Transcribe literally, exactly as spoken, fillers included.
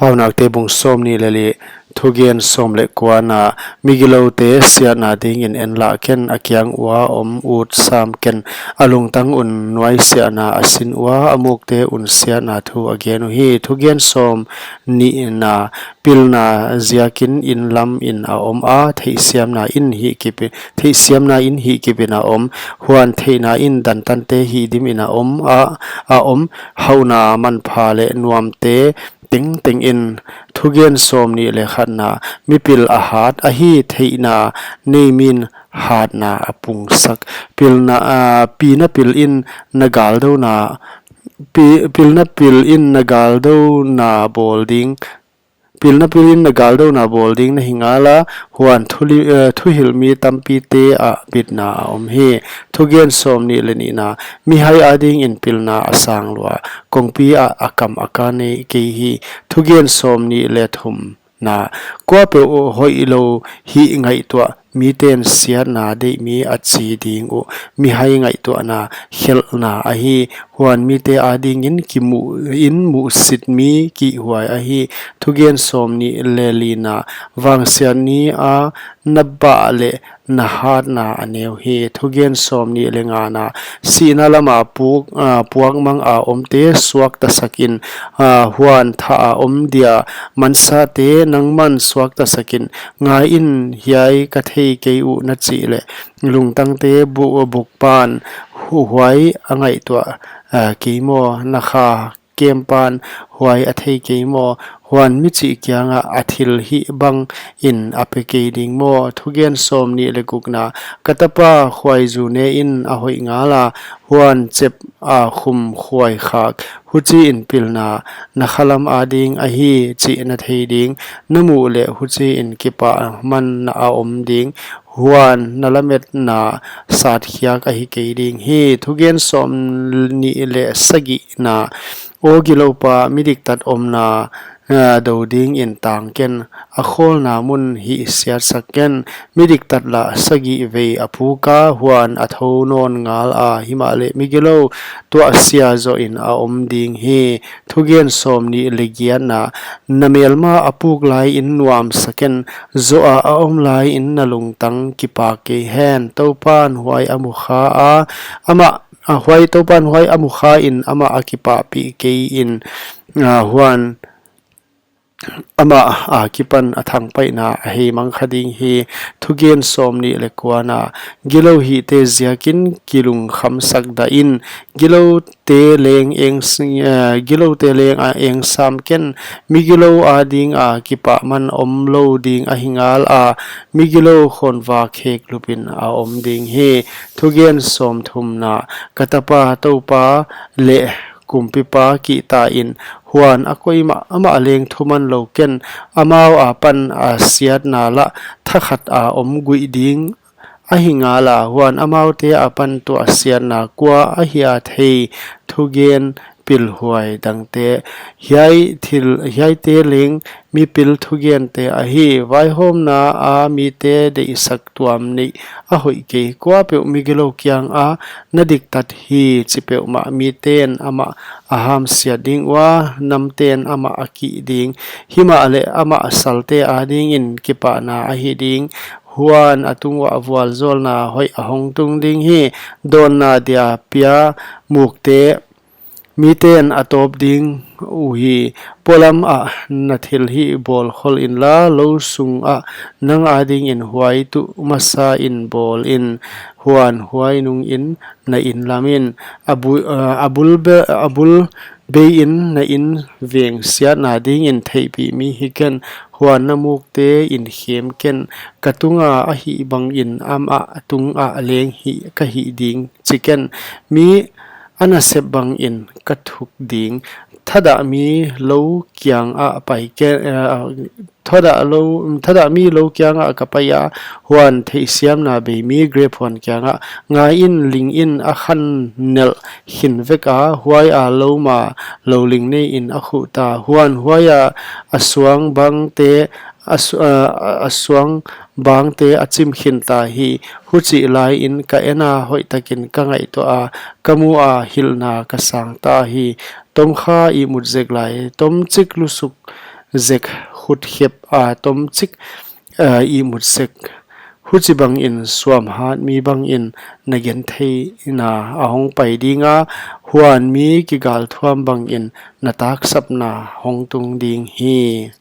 Paunakte bung sawmnih leh li, thugen sawm leh kuana. Migiloute siatna dingin enlah ken, a kiang ua om ut sam ken. A lungtang un nuaisiahna a sin ua, a mukte un siatna thu a gen uhi. Thugen sawmnihna. Pilna ziakin inn lamin a om a, theihsiamna in hihkip, theihsiamna in hihkipin a om. Huan theihna in dantante hihdimin a om a, a om. Hauhna manpha leh nuamte tengtengin. Thugen sawmnih leh khatna. Mipil a hat ahi, theihna nei min hatna a pungsak. Pilna, ah, pina pilin na galdona, pi-, pilna pilin na galdona bawl ding. Pilna pilin na galdona bawl ding na hi ngala, huan thuli-, eh, thuhilhmi tampite ah bitna a om hi. Thugen sawmnih leh nihna. Mihai adingin pilna a sang lua, kongpi ah a kam a ka nei kei hi. Thugen sawmnih leh thumna. Kuapeuh hoihlou hih ngaihtuah miten siatna deihmi a chi ding uh. Mihai ngaihtuahna khelhna ahi, huan mite adingin kimuh in muhsitmi kihhuai ahi. Thugen sawmnih leh lina. Vangsiat ni a na bah leh na hatna a neu hi. Thugen sawmnih leh ngana. Sihna lama puk, ah, puakmang a omte suaktasakin, ah, huan thah a om dia mansate nangman suaktasakin. Ngaiin, hiai ka thei kei uh na chih leh lungtangte bu-, bukpan hu-, huai a ngaihtuah, ah, kei maw? Na kha kempan huai a thei kei maw? Huan michih kiangah a thil hih bangin a pe kei ding maw? Thugen sawmnih leh gukna. Ka tapa khuaizu nein a hoih ngala, huan chep a khum khuai khak. Huchiin pilna na khalam ading ahi chih na thei ding. Na muh leh huchiin kipahman a om ding. Huan na lametna satkhiak ahi kei ding hi. Thugen sawmnih leh sagihna. Aw giloupa, midiktat omna, ah, dou dingin tang ken. A khawlna mun hihsiatsak ken. Midiktat lah sagih vei a puka, huan a thou nawn ngala, himahleh migilou tuahsia zohin a om ding hi. Thugen sawmnih leh giatna. Na melma a puk laiin nuamsa ken, zoh a a om laiin na lungtang kipak kei hen. Toupan huai a mukha a, amah, ah, huai Toupan huai a mukhain amah a kipahpih keiin, ah, huan amah akipan a thangpaihna a heimang kha ding hi. Thugen sawmnih leh kuana. Gilou hihte ziakin kilungkhamsak dahin, giloute leng eng s-, eh, giloute leng a eng sam ken. Migilou adinga kipahman omlou ding ahi ngala, migilou khonvak kheklupin a om ding hi. Thugen sawmthumna. Ka tapa, toupa leh kumpipa kihta in, huan a koimah amah leng thuman lou ken. Amau apan a siatna lah thakhat a om guih ding ahi ngala, huan amaute apan tuahsiatna kua ahia thei? Thugen pilhuai dangte. Hiai thil, hiaite leng mipil thugente ahi. Vaihawmna a mite deihsak tuam neih a hoih kei. Kuapeuh migilou kianga na diktat hi chi peuhmah miten amah a hamsiat ding ua, namten amah a kih ding. Himahleh amah salte adingin kipahna ahi ding. Huan a tung uah vualzawlna hoih a hongtung ding hi. Dawnna dia pia mukte miten a tawp ding uhi. Polam ah na thil hih bawlkhol inla, lou sungah nang adingin huai tuh masain bawlin, huan huai nungin na inn lamin. A bu-, ah, a bul be-, a bul beiin na inn veng siatna dingin theihpihmi hi ken, huan na mukte in khem ken. Ka tunga a hih bangin amah tungah leng hih ka hih ding chi ken. Mi a nasep bangin ka thuk ding. Thadahmi lou kiangah pai ke, eh, thadah lou, thadahmi lou kiangah ka pai a, huan theihsiamna beimi grep huan kiangah. Ngaiin, lingin a khan nelh khin vek a, huaia louma lou ling neiin a khuh ta. Huan huaia a suang bangte, a su-, a, a, a suang bangte a chim khin ta hi. Huchih laiin ka en a, hoihtakin ka ngaihtuah a, ka mu a, hilhna ka sang ta hi. Tomkha ihmut zek lai, tomchik lusuk zek, khut khep a tomchik ihmut sek. Huchibangin suamhat mi bangin na gentheihna ahong pai dinga, huan mi kigalthuam bangin na taksapna hong tung ding hi.